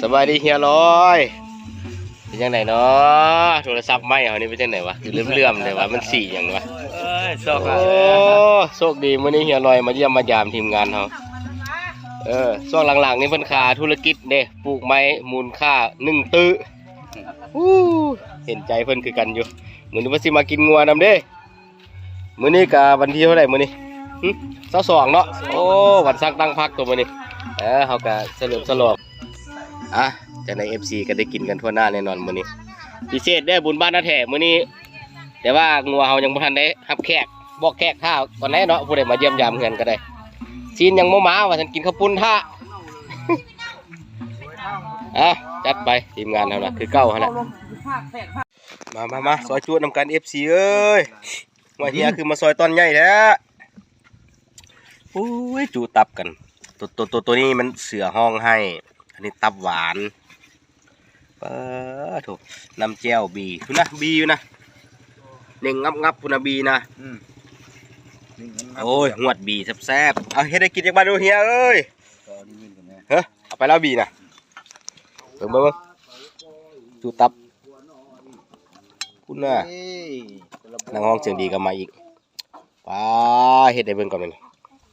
ສະບາຍດີເຮຍລອຍ ເປັນຈັ່ງໃດເນາະ? ໂທລະສັບໃໝ່ເຮົານີ້ເປັນຈັ່ງໃດວະ? ຄືເຫຼືອມໆແທ້ວະ ມັນສີຫຍັງວະ? ເອີຍ ຊອກ ໂອ້ ໂຊກດີມື້ນີ້ເຮຍລອຍມາຢ້ຽມມາຢາມທີມງານເຮົາ. ເອີ ຊ່ວງຫຼັງໆນີ້ເພິ່ນຂາທຸລະກິດເດ້ ປູກໄມ້ມູນຄ່າໜຶ່ງຕື້. ອູ້ ເຫັນໃຈເພິ່ນຄືກັນຢູ່. ມື້ນີ້ວ່າຊິມາກິນງົວນຳເດ້. ມື້ນີ້ກະວັນທີເທົ່າໃດມື້ນີ້? ຫຶ ຊາວສອງເນາະ. ໂອ້ ວັນສັກຕັ້ງພັກຕົວະມື້ນີ້. ເອີ ເຮົາກະສະເຫຼີມສະຫຼອງ ອ່ະ ຈັ່ງໃດເອັຟຊີກະໄດ້ກິນກັນທົ່ວໜ້າແນ່ນອນມື້ນີ້. ພິເສດເດ້ ບຸນບ້ານນາແຖມື້ນີ້ ແຕ່ວ່າງົວເຮົາຍັງບໍ່ທັນໄດ້ຮັບແຂກ ບອກແຂກຖ້າກ່ອນແດ່ເນາະ ຜູ້ໃດມາຢ້ຽມຢາມເຮືອນກະໄດ້. ຊີ້ນຍັງບໍ່ມາວ່າຊັ້ນ ກິນເຂົ້າປຸ້ນຖ້າ. ອ່ະ ຈັດໄປ ທີມງານເຮົານະ ຄືເກົ່າຫັ້ນແຫຼະ. ມາ ມາ ມາ ຊອຍຈຸນຳກັນ ເອັຟຊີເອີຍ. ວ່າເຮຍຄືມາຊອຍຕອນໃຫຍ່ແທ້. ໂອ້ຍ ຈຸຕັບກັນ. ໂຕ ໂຕ ໂຕ ໂຕນີ້ມັນເສືອຮ້ອງໄຫ້ ອັນນີ້ຕັບຫວານ. ປາໂທ້ ນ້ຳແຈ່ວບີພຸ້ນນະ ບີຢູ່ນະ ເໜັງງັບໆພຸ້ນນະ ບີນະ. ອືມ ໂອ້ຍ ຫວດບີແຊບໆ. ເອົາ ເຮັດໃຫ້ກິນຈັກບາດດູເຮຍເອີຍ. ເອີ ເອົາໄປແລ້ວບີນະ. ເບິ່ງ ເບິ່ງ ເບິ່ງ ຈຸຕັບພຸ້ນນະ. ນັກຮ້ອງສຽງດີກະມາອີກ. ປາ ເຮັດໃຫ້ເບິ່ງກ່ອນ ແມ່ນ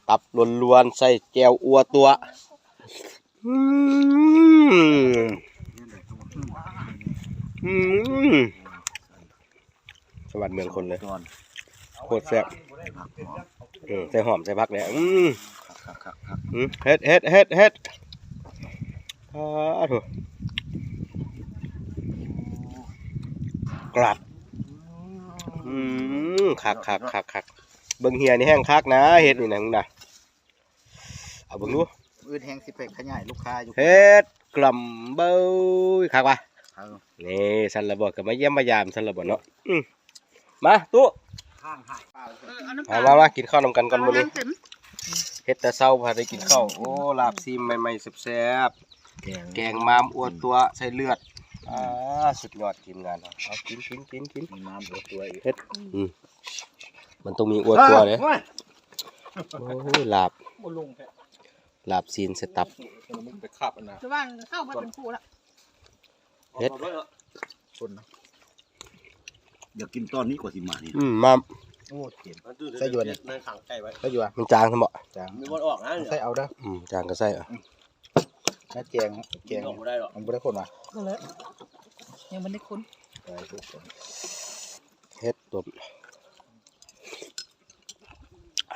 ຕັບລ້ວນໆ ໃສ່ແຈ່ວອົ່ວຕົວະ. ອືມ ອືມ ສະຫວັດເມືອງຄົນເລີຍ ໂຄດແຊບ. ເອີ ໃສ່ຫອມໃສ່ຜັກແດ່. ອືມ ຄັກໆໆໆ ອືມ ເຮັດ ເຮັດ ເຮັດ ເຮັດ. ອາ ໂທ້ ກາບ ອືມ ຄັກໆໆໆ. ເບິ່ງເຮຍນີ້ແຮ່ງຄັກນະ ເຮັດນີ້ນະ ມຶງນະ. ເອົາເບິ່ງດູ ອືດແຮງ ຊິໄປຂະຫຍາຍລູກຄ້າຢູ່. ເຮັດກລ່ຳເບິ່ງ ຄັກວະ. ເອີ ນີ້ຊັ້ນລະບໍ່ ກະມາຢ້ຽມມາຢາມຊັ້ນລະບໍ່ເນາະ. ອືມ ມາຕູ້ ມາ ມາ ມາກິນເຂົ້ານຳກັນກ່ອນມື້ນີ້. ເຮັດແຕ່ເຊົ້າພາໄດ້ກິນເຂົ້າ. ໂອ້ ລາບຊີນໃໝ່ໆແຊບໆ. ແກງ ແກງມາມອົ່ວຕົວະໃສ່ເລືອດ. ອາ ສຸດຍອດທີມງານເຮົາ. ເອົາ ກິນ ກິນ ກິນ ກິນ ມາມອົ່ວຕົວະອີກ. ເຮັດ ອືມ ມັນຕ້ອງມີອົ່ວຕົວະເດ້. ໂອ້ຍ ລາບ ບໍ່ລົງແທ້ ລາບຊີນໃສ່ຕັບ. ໄປຄາບອັນນະ ສະຫວ່າງເຂົ້າມາເປັນຄູ່ລະ. ເຮັດ ຄົນນະ ຢາກກິນຕອນນີ້ກວ່າຊິມານີ້. ອືມ ມາ ໂອ້ ເຈັບ ໃສ່ຢວນ ໃນຂັງໄກ່ໄວ້ ໃສ່ຢວນ. ມັນຈາງຊັ້ນບໍ່? ຈາງ ມີບໍ່ອອກນະ ໃສ່ເອົາເດີ. ອືມ ຈາງກະໃສ່ເອົາ. ອືມ ແກງ ແກງ ບໍ່ໄດ້ດອກ ມັນບໍ່ໄດ້ຄົນຫວາ? ບໍ່ເລີຍ ຍັງບໍ່ໄດ້ຄົນ. ເຮັດຕົ້ມ.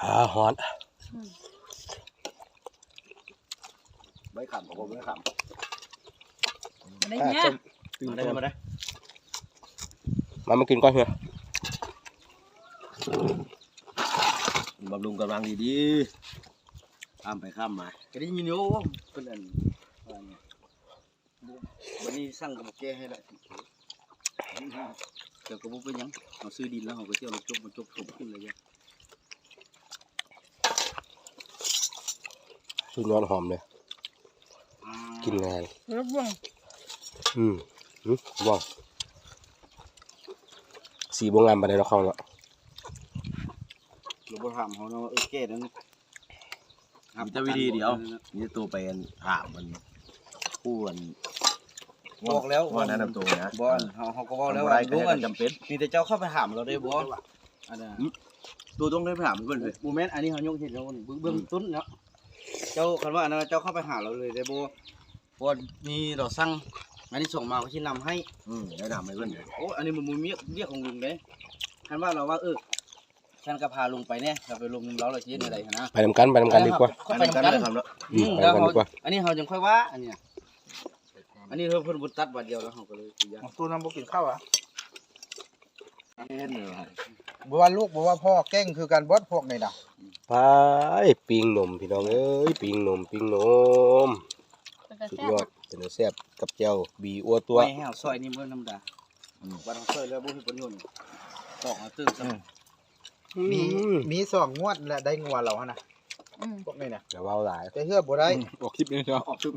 ອາ ຮ້ອນ. ອືມ ໃບຂາມ ຂອງບໍ່ໃບຂາມ. ມາເດີ ມາເດີ ມາເດີ ມາ ມາກິນກ່ອນເຮຍ. ບຳລຸງກຳລັງດີໆ ຂ້າມໄປຂ້າມມາ ກະໄດ້ຍິນຢູ່ ເພິ່ນອັນ ບັດນີ້ສັ່ງກະບໍ່ແກ້ໃຫ້ລະ ແຕ່ກະບໍ່ເປັນຫຍັງ ເຮົາຊື້ດິນແລ້ວ ເຮົາກະຊິເອົາລົງຈົກ ມັນຈົກຖົມຂຶ້ນເລີຍ. ສຸດຍອດ ຫອມເລີຍ ກິນງ່າຍ. ອືມ ຫື ຫວ່າງ ສີບໍ່ງາມປານໃດເນາະ ເຂົ້າເນາະ. ລາວບໍ່ຖາມເຮົາເນາະ ເອີ ແກ້ນັ້ນ ມີແຕ່ວິທີດຽວ ມີແຕ່ໂຕໄປອັນຖາມມັນ ຜູ້ອັນ ບອກແລ້ວ ວ່າແນະນຳໂຕນະ. ບໍ່ ເຮົາ ເຮົາກະເວົ້າແລ້ວວ່າລຸງອັນ ຈຳເປັນ ມີແຕ່ເຈົ້າເຂົ້າໄປຖາມລາວໄດ້ບໍ່? ອັນນະ ໂຕຕ້ອງໄດ້ໄປຖາມເພິ່ນເລີຍ. ບໍ່ແມ່ນ ອັນນີ້ເຮົາຍົກເຫດແລ້ວ ເບື້ອງຕົ້ນເນາະ. ເຈົ້າ ຄັນວ່າອັນນັ້ນ ເຈົ້າເຂົ້າໄປຫາລາວເລີຍໄດ້ບໍ່? ເພາະວ່າມີລາວສັ່ງ ອັນນີ້ສົ່ງມາ ຂ້ອຍຊິນຳໃຫ້. ອືມ ແນະນຳໃຫ້ເພິ່ນ. ໂອ້ ອັນນີ້ມັນບໍ່ມີວຽກຂອງລຸງເດ້. ຄັນວ່າລາວວ່າ ເອີ ຊັ້ນກະພາລຸງໄປແດ່ ລາວໄປລົມນຳລາວ ລາວຊິເຮັດແນວໃດຫັ້ນນະ. ໄປນຳກັນ ໄປນຳກັນດີກວ່າ ໄປນຳກັນ. ອືມ ໄປນຳກັນດີກວ່າ. ອັນນີ້ເຮົາຈັ່ງຄ່ອຍວ່າ ອັນນີ້ ອັນນີ້ເພິ່ນ ເພິ່ນບໍ່ຕັດບາດດຽວແລ້ວ ເຮົາກະເລີຍ ໂຕນັ້ນບໍ່ກິນເຂົ້າຫວາ? ບໍ່ວ່າລູກບໍ່ວ່າພໍ່ ເກັ່ງຄືກັນເບິດພວກນີ້ນະ. ໄປ ປີ້ງນົມພີ່ນ້ອງເອີຍ ປີ້ງນົມ ປີ້ງນົມ ສຸດຍອດ ເປັນຕາແຊບ ເປັນຕາແຊບ ກັບແຈ່ວບີ ອົ່ວຕົວະ. ໄມ້ແຫ້ວຊອຍນີ້ບໍ່ທຳມະດາ ອືມ ບາດເຮົາຊອຍແລ້ວບໍ່ມີປະໂຫຍດ ຕອກເອົາຕື່ມຊ້ຳ. ອືມ ມີ ມີສອງງວດແລ້ວໄດ້ງົວລາວຫັ້ນນະ. ອືມ ພວກນີ້ນະ ຢ່າເວົ້າຫຼາຍ ແຕ່ເຮືອບໍ່ໄດ້. ອືມ ອອກຄລິບນີ້ເນາະ ອອກຄລິບ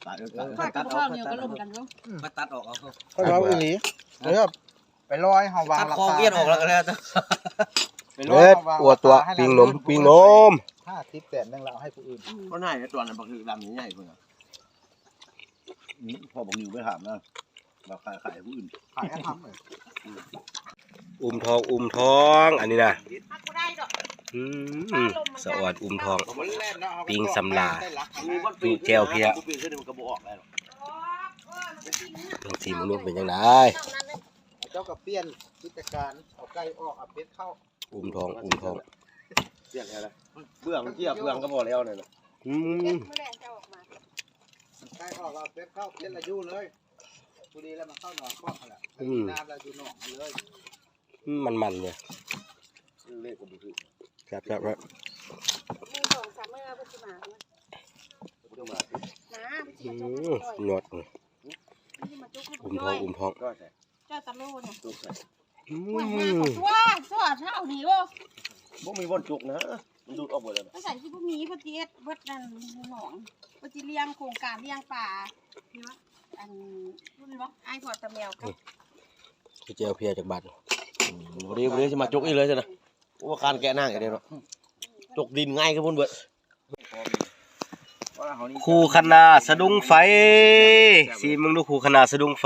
ຕັດອອກ ຂ້ອຍກັບພວກເຮົານີ້ກະລົມກັນຢູ່. ອືມ ຂ້ອຍຕັດອອກເອົາ ຂ້ອຍເວົ້າອີ່ຫຼີ ເຮືອໄປລໍໃຫ້ເຮົາວາງລາຄາ ຕັດຄອງວຽນອອກແລ້ວກະແລ້ວ. ໄປລໍໃຫ້ເຮົາວາງລາຄາ ເຮັດ ອົ່ວຕົວະ ປີ້ງນົມ ປີ້ງນົມ ຫ້າສິບແສນໜຶ່ງລະເອົາໃຫ້ຜູ້ອື່ນ. ມັນໃຫ້ຕອນນັ້ນບັກຫຶດຳໃຫຍ່ພຸ້ນນະ. ອືມ ພໍ່ບັກນິວໄປຖາມນະ ວ່າຂາຍ ຂາຍໃຫ້ຜູ້ອື່ນ ຂາຍໃຫ້ທຳເລີຍ. ອຸ່ມທອງ ອຸ່ມທອງ ອັນນີ້ນະ ຮັກບໍ່ໄດ້ດອກ. ອືມ ສະອອນ ອຸ່ມທອງ ປີ້ງສຳລາ ຈຸແຈ່ວເພຍ. ເບິ່ງສີມະນຸດເປັນຈັ່ງໃດ. ເຈົ້າກໍປ່ຽນກິດຈະການ ເອົາໄກ່ອອກ ເອົາເປັດເຂົ້າ. ອຸ່ມທອງ ອຸ່ມທອງ ປ່ຽນແລ້ວນະ ເບື່ອງເຈ້ຍ ເບື່ອງກໍບໍ່ແລ້ວນັ້ນນະ. ອືມ ເປັດມື້ແລງຈະອອກມາ ໄກ່ອອກ ເອົາເປັດເຂົ້າ ເປັດລະຢູ່ເລີຍ. ຜູ້ດີແລ້ວມັນເຂົ້ານອນຄອກຫັ້ນແຫຼະ. ອືມ ນ້ຳລະຢູ່ນອກມັນເລີຍ. ອືມ ມັນໆເລີຍ ເລກກໍບໍ່ຖືກ. ແຊບໆ ເລີຍ ມື້ສອງສາມມື້ເພິ່ນຊິມາ ມາ ອືມ ຍອດ ເພິ່ນຊິມາຈຸກໃຫ້ ອຸ່ມທອງ ອຸ່ມທອງ ເຈົ້າຕະໂລນະ ອືມ ໂອ້ຍ ຫາກໍຊົ່ວ ຊົ່ວເທົ່ານີ້ໂອ້ ບໍ່ມີບ່ອນຈຸກນະ ມັນດູດອອກເບິດແລ້ວນະ. ໄປໃສຊິບໍ່ມີ ເພິ່ນຊິເຮັດເບິດນັ້ນ ໜອງ ເພິ່ນຊິລ້ຽງໂຄງການລ້ຽງປາ ນີ້ວະ ອັນ ເພິ່ນເນາະ ອ້າຍທອດຕາແມວກັບ ອືມ ໄປແຈ່ວເພຍຈັກບາດ. ອືມ ບໍ່ດີ ບໍ່ດີ ຊິມາຈົກອີກເລີຍຊັ້ນນະ. ໂອ້ ຄານແກະໜັງອີກເດ້ເນາະ ຈົກດິນງ່າຍຄືພຸ້ນເບິດ. ຄູ່ຄະນາສະດຸ້ງໄຟ ຊີມເບິ່ງດູ ຄູ່ຄະນາສະດຸ້ງໄຟ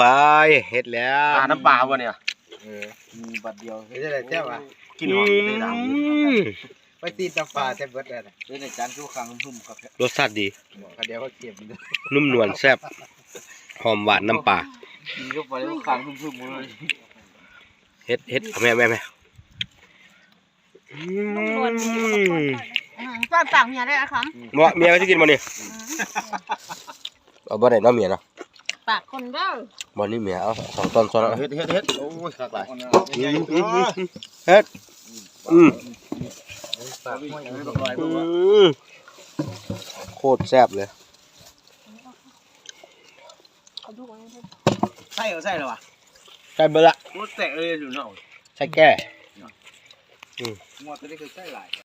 ເຮັດແລ້ວ. ປາ ນ້ຳປາບໍ່ນີ້? ເອີ ມີບາດດຽວ. ເຮັດຈັ່ງໃດແຊບຫວາ? ກິນຫອມ ອືມ ເດ້ດາວ ໄປຕີນຕຳປາແຊບເບິດແລ້ວນະ. ເຮັດໃຫ້ຈານຄືຄ້າງຫຶ້ມໆຄັກແທ້. ລົດຊາດດີ ບໍ່ ຄະດຽວເຮົາເຄັມ ນຸ້ມນວນແຊບ ຫອມຫວານນ້ຳປາ ກິນເຂົ້າໄປແລ້ວຄ້າງຫຶ້ມໆເລີຍ. ເຮັດ ເຮັດ ເອົາແມ່ ແມ່ ແມ່ ອືມ ອືມ ຕອນປາກເມຍໄດ້ອະຄຳ ບໍ່ ເມຍກໍຊິກິນບໍ່ນີ້? ອືມ ເອົາບໍ່ໄດ້ເນາະເມຍເນາະ ປາກຄົນເດີ. ບໍ່ນີ້ເມຍ ເອົາສອງຕອນຊ້ອນ ເຮັດ ເຮັດ ເຮັດ ໂອ້ຍ ຄັກຫຼາຍ ອືມ ເຮັດ ອືມ ປາກຫ້ອຍ ອືມ ໂຄດແຊບເລີຍ. ໃສ່ກໍໃສ່ແລ້ວຫວາ? ໃສ່ເບິດລະ ໂຄດແຊບເລີຍຢູ່ເນາະ ໃສ່ແກ່ ອືມ ງົວຕົວນີ້ຄືໃສ່ຫຼາຍ.